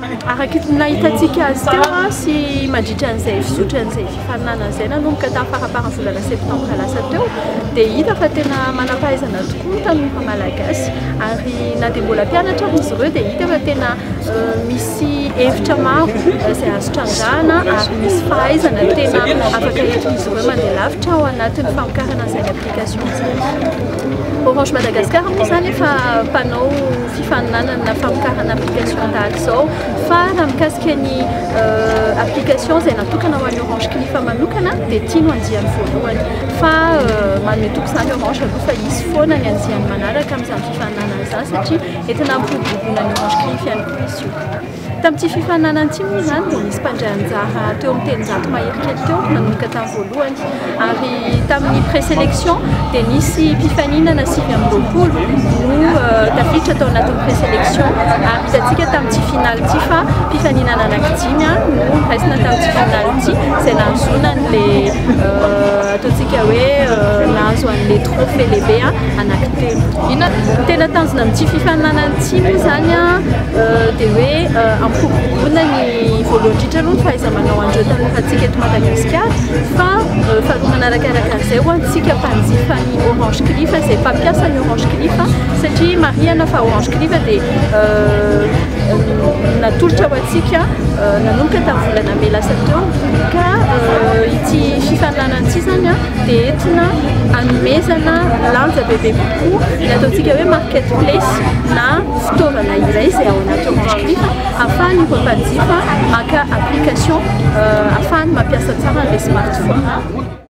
Araka ny nahitantsika azy teo sy mandritra an'izay fizotran'izay fifaninanana izay nanomboka tamin'ny faramparan'ny volana septambra lasa teo dia hita fa tena manam-pahaizana tokoa ny tanora malagasy ary na dia mbola mpianatra ary izy ireo dia hita fa tena misy hevitra maro izay azo trandrahana ary misy fahaizana tena afaka entin'izy ireo mandeha lavitra ao anatin'ny famokarana an'izany application izany. Orange Madagascar moa izany efa mpanao fifaninanana famokarana application tahaka izao fa raha mikasika ny application izay natokana ho an'ny Orange Cliff manokana dia ity no andiany voalohany fa manome toky izany Orange aloha fa hisy foana ny andiany manaraka amin'izany fifaninanana izany satria entina hampiroboroboana ny Orange Cliff ihany koa izy io. Tamin'ity fifaninanana ity moa izany dia nisy mpandray anjara teo amin'ny 300 mahery kely teo nanomboka tamin'ny voalohany ary tamin'ny présélection dia nisy mpifaninana 29 no tafiditra tao anatin'ny présélection ary hitantsika tamin'ity finale ity fa mpifaninana anankidimy no raisina tamin'ity finale ity izay nahazoana an'ilay ataontsika hoe nahazo an'ilay trophée lehibe anankitelo. Inona no tena tanjona amin'ity fifaninanana ity moa izany dia hoe hampiroboroboana ny voalohany indrindra aloha ny fahaiza-manao an'ireo tanorantsika eto Madagasikara fa faharoa manarakaraka an'izay ho antsika mpanjifa ny Orange Cliff izay mpampiasa ny Orange Cliff satria marihana fa Orange Cliff dia natolotra ho antsika nanomboka tamin'ny volana mey lasa teo ka ity fifaninanana ity izany dia entina hanomezana lanja bebe kokoa ny ataontsika hoe marketplace na fitaovana iray izay ao anaty Orange Cliff ahafahan'ireo mpanjifa maka application ahafahany mampiasa tsara an'ilay smartphone.